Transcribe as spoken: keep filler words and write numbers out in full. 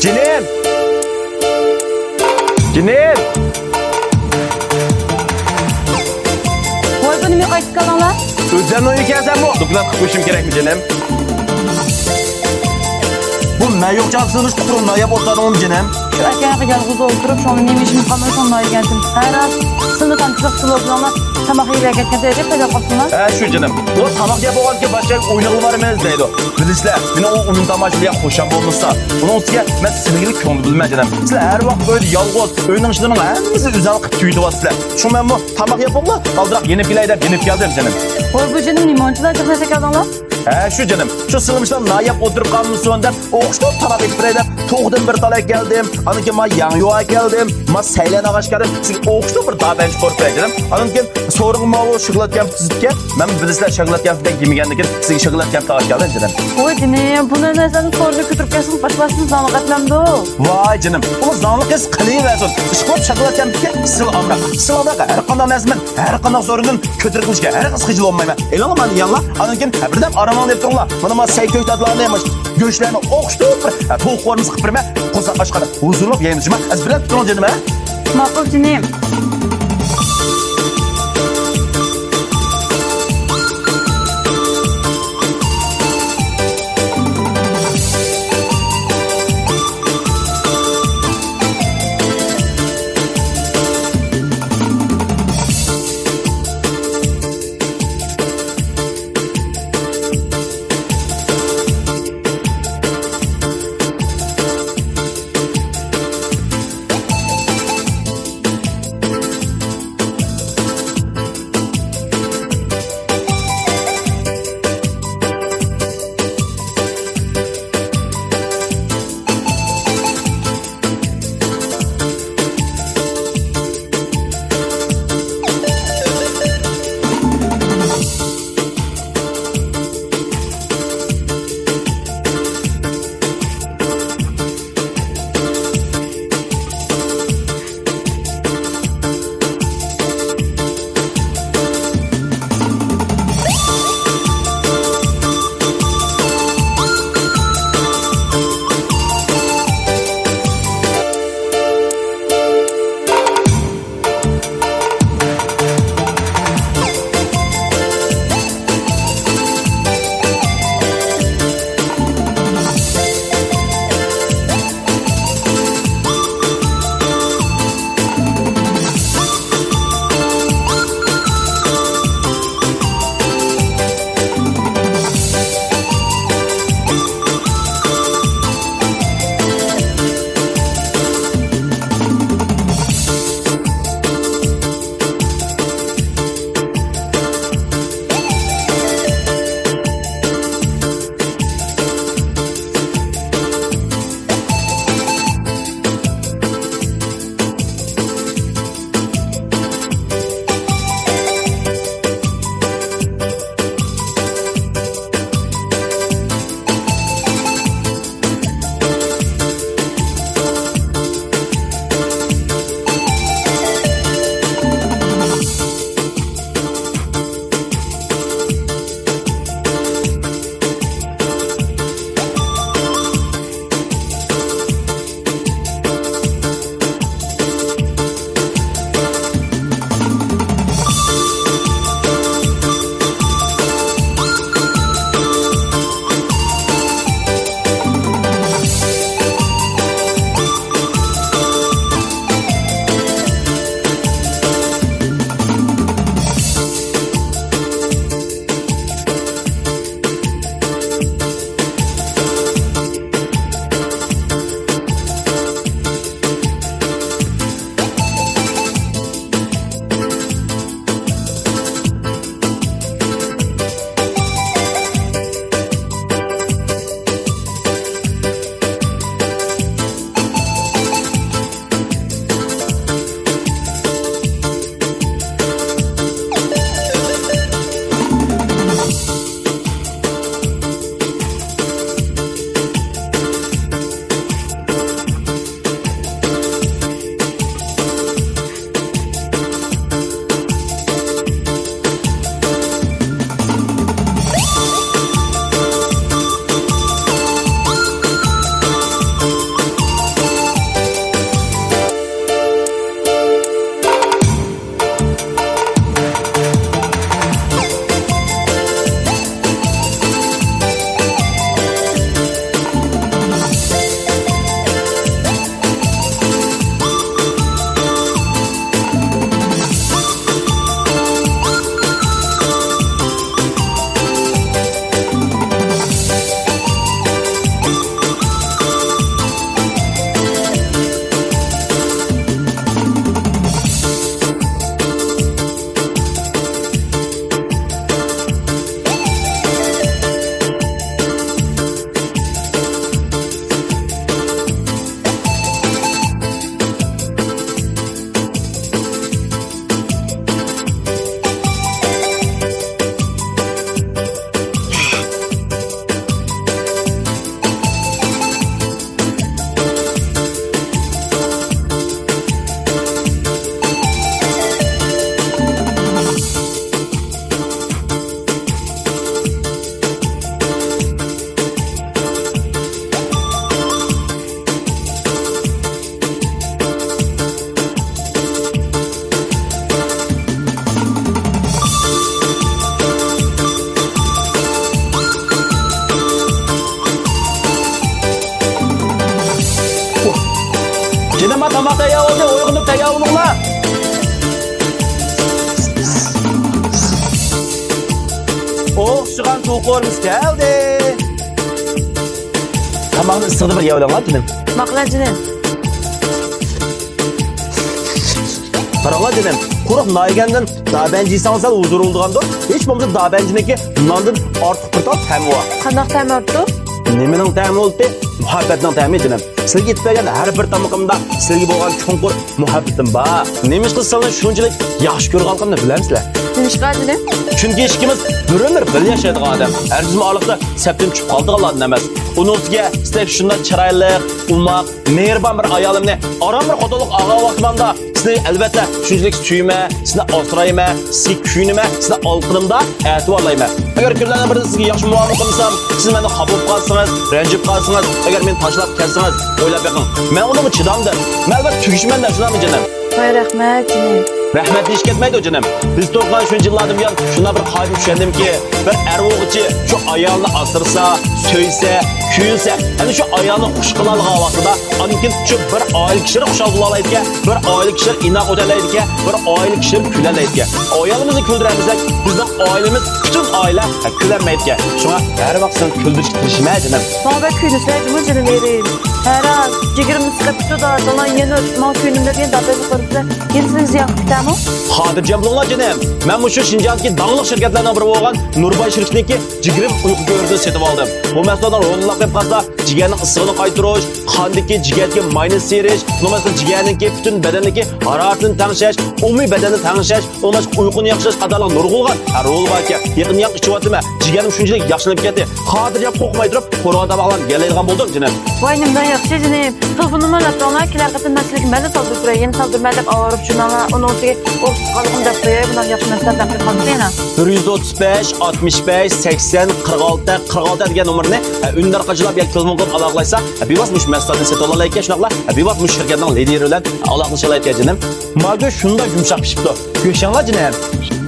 جېنىم! جېنىم! ۋاي، بۇ نېمە قايتىپ كەلدىڭلار؟ ئۆزۈڭنىڭ ئۆيىگە كەلسەممۇ دوكلات قىلىپ قويۇشۇم كېرەكمۇ، جېنىم؟ بۇ مەن يوقچە سىنىش قۇرۇم ناياپ ئولتۇردۇڭمۇ، جېنىم؟ شۇ ئاكاڭغا يالغۇز ئولتۇرۇپ، شۇڭا نېمە ئىشىم قالمىدى، شۇڭا نايىگەنتىم. ھە، راست، سىلنى تامچىلىق قىلىۋاتىدىغانلار تاماق يېيىۋەرگەنكەن دەيدۇ، پەيدا قاپسىلار. ھە، شۇ جېنىم. ئۇ تاماق يەپ بولغانكى باشقا ئوينىغىلى بارىمىز دەيدۇ. بىلىسىلەر، مېنىڭ ئۇ ئۇنىڭ تاماشىلىرىغا خۇشام بولمىسا. ئۇنىڭ ئۈستىگە مەن سىلىگىلا كۆڭۈل بۆلىمەن جېنىم. سىلەر ھەر ۋاقىت ئۆيدە يالغۇز، ئۆينىڭ ئىشلىرىنىڭ ھەممىسىنى ئۆزۈڭلار قىلىپ تۈگىتىۋاتىسىلەر. شۇڭا مەنمۇ تاماق يەپ بولدى، ئالدىراق يېنىپ كېلەي دەپ يېنىپ كەلدىم جېنىم. ۋاي بۇ جېنىم، نېمە ئۇنچىلا جىق نەرسە كەلدىڭلار؟ ھە، شۇ جېنىم. شۇ سىلىمىشلار ناياپ ئولتۇرۇپ قالمىسۇن دەپ، ئوخشىتىپ تاماق ئېتىپ بېرەي دەپ، توخۇدىن بىر تال ئەكەلدىم. ئاندىن كېيىن ما ياڭيۇ ئەكەلدىم. ما سەيلەن ئاغاچ ئەكەلدىم. سىزگە ئوخشىتىپ بىر دابەنچە قورۇپ بېرەي جېنىم. ئاندىن كېيىن سورۇنغا ماۋۇ شوكولاد كەمپۈت تىزىپكەن. مەن بىلىسىلەر شوكولاد كەمپۈت يېمىگەندىن كېيىن سىزگە شوكولاد كەمپۈت ئاغاچ ئەكەلدىم جېنىم. ۋاي جېنىم، بۇ نەرسىلەرنى سورۇندا كۆتۈرۈپ كەلسىڭىز، باشقىلار سىزنى زاڭلىق ئەتمەمدۇ؟ ۋاي جېنىم، ئۇ زاڭلىق ھېس قىلىۋەرسۇن. ئىشقىلىپ شوكولاد كەمپۈتكە سىل ئامراق. سىل ئامراق ھەر قانداق نەرسە مەن ھەر قانداق سورۇندىن كۆتۈرۈپ كېلىشكە ھەرگىز خىجىل بولمايمەن. ئېلىڭلار مانا يەڭلار، ئاندىن كېيىن بىردەم ئارامىڭلار ئېلىپ تۇرۇڭلار. مانا، مانا سەي كۆكتاتلارنى، مانا گۆشلەرنى ئوخشىتىپ بىر، ھە، توۋا قورۇمىسى قىلىپ بېرىمەن. قورساق ئاچقاندا ھۇزۇرلۇق يەيمىز جۇما. ئەز بىردەم تۇتۇڭ جېنىم، ھە؟ ماقۇل جېنىم. جېنىم، تاماق تەييار بولدى، ئويغىنىپ تەييار بولۇڭلار. ئوخشىغان توخۇمىز كەلدى. تاماقنى ئىسسىقىدا بىر يەۋېلىڭلار، جېنىم. ماقۇل، جېنىم. قاراڭلار، جېنىم، قۇرۇق نان يېگەندىن دابەنجى يېسەڭ سەل ھۇزۇر بولىدىغاندۇر. ھېچ بولمىسا دابەنجىنىڭكى ناندىن ئارتۇق بىر تال تەمى بار. قانداق تەمى بارتۇ؟ نېمىنىڭ تەمى بولدى؟ مۇھەببەتنىڭ تەمى، جېنىم. سىلىگە ئېتىپ بەرگەن ھەر بىر تامىقىمدا سىلىگە بولغان چوڭقۇر مۇھەببىتىم بار. نېمىشقا سىلىنى شۇنچىلىك ياخشى كۆرىدىغانلىقىمنى بىلەمسىلەر؟ نېمىشقا، جېنىم؟ چۈنكى ئىككىمىز بىر ئۆمۈر بىللە ياشايدىغان ئادەم. ھەرگىزمۇ ئارىلىقتا سەپتىن چۈشۈپ قالىدىغان ئادەم ئەمەس. ئۇنىڭ ئۈستىگە سىلەك شۇنداق چىرايلىق، ئوماق، مېھرىبان بىر ئايالىمنى ئاران بىر خوتۇنلۇق ئالغان ۋاقتىمدا سىزنى ئەلۋەتتە شۇنچىلىك سۆيىمەن، سىزنى ئاسرايمەن، سىزگە كۆيۈنىمەن، سىزنى ئالقىنىمدا ئەتىۋارلايمەن. ئەگەر كۈنلەرنىڭ بىرىدە سىزگە ياخشى مۇئامىلە قىلمىسام، سىز مەندىن خاپا بولۇپ قالسىڭىز، رەنجىپ قالسىڭىز، ئەگەر مېنى تاشلاپ كەتسىڭىز، ئويلاپ بېقىڭ، مەن ئۇنىڭغا چىدامدىم. مەن ئەلۋەتتە تۈگىشىمەن-دە، شۇنداقمۇ جېنىم؟ ۋاي، رەھمەت، جېنىم. رەھمەت دېيىش كەتمەيدۇ، جېنىم. بىز توقۇنغان شۇنچە يىللاردىن بۇيان شۇنداق بىر قائىدىنى چۈشەندىمكى، بىر ئەر بولغۇچى شۇ ئايالىنى ئاسرىسا، سۆيسە، كۆيۈنسە، ئەنە شۇ ئايالنى خۇش قىلالىغان ۋاقتىدا، ئاندىن كېيىن شۇ بىر ئائىلە كىشىلەر خۇشال بولالايدىكەن، بىر ئائىلە كىشىلەر ئىناق ئۆتەلەيدىكەن، بىر ئائىلە كىشىلەر كۈلەلەيدىكەن. ئايالىمىزنى كۈلدۈرەلمىسەك، بىزنىڭ ئائىلىمىز، پۈتۈن ئائىلە كۈلەلمەيدىكەن. شۇڭا ھەر ۋاقىت سېنى كۈلدۈرۈشكە تىرىشىمەن، جېنىم. ماڭا بەك كۆيۈنۈشلەيدىمۇ، جېنىم ئېرىم. ھەر ھال جىگىرىمنى سىقىپ، دادا، يەنە ماڭا كۆيۈنۈپ دېگەن دادا قىلىپ، يەنە سېنى زىيان قىلىپ كېتەرمۇ؟ خاتىرجەم بولۇڭلار، جېنىم. مەن مۇشۇ شىنجاڭدىكى داڭلىق شىركەتلەرنىڭ بىرى بولغان نۇرباي شىركىتىنىڭكى جىگىرىم ئۇيقۇ گۆھىرىدىن سېتىپ ئالدىم. بۇ مەھسۇلاتنىڭ رولىنى قىلىپ قالسا، جىگەرنىڭ ئىسسىقىنى قايتۇرۇش، قاندىكى، جىگەردىكى ماينى سىيرىش، ئۇنىڭ بىلەن جىگەرنىڭكى پۈتۈن بەدەندىكى ھارارىتىنى تەڭشەش، ئومۇمىي بەدەننى تەڭشەش، ئۇنىڭ بىلەن ئۇيقۇنى ياخشىلاش قاتارلىق نۇرغۇنلىغان، ھە، رولى باركەن. يېقىندا ياق ئىچىۋاتىمەن. جىگەرنىم شۇنچىلىك ياخشىلىنىپ كەتتى. خاتىرجەم قورقماي تۇرۇپ، قورۇغان تاماقلارنى يەلەيدىغان بولدۇم، جېنىم. ۋاي، نېمىدەك ياخشى، جېنىم. تېلېفوننىمۇ ئەپ تۇرۇڭلار، كېلەر قېتىم مەن سىلەرگە مەنلا سالدۇرۇپ بېرەي، يەنە سالدۇرىمەن دەپ ئاۋارە بولۇپ جۈرمەڭلار. ئۇنىڭ ئۈستىگە ئۇ قالغىنى دەپ قوياي، بۇنداق ياخشى نەرسىلەر دەپ قالمىسۇن يەنە. بىر يۈز ئوتتۇز بەش، ئاتمىش بەش، سەكسەن، قىرىق ئالتە، قىرىق ئالتە دېگەن نومۇرنى، ھە، ئۈندىدار قاچىلاپ ياكى تېلېفون قىلىپ ئالاقىلاشسا، ھە، بىۋاسىتە مۇشۇ مەھسۇلاتنى سېتىۋالالايدىكەن، شۇنداقلا، ھە، بىۋاسىتە مۇشۇ شىركەتنىڭ لىدىرى بىلەن ئالاقىلىشالايدىكەن، جېنىم. ما گۆش شۇنداق يۇمشاق پىشىپتۇ. گۆشەڭلار، جېنىم.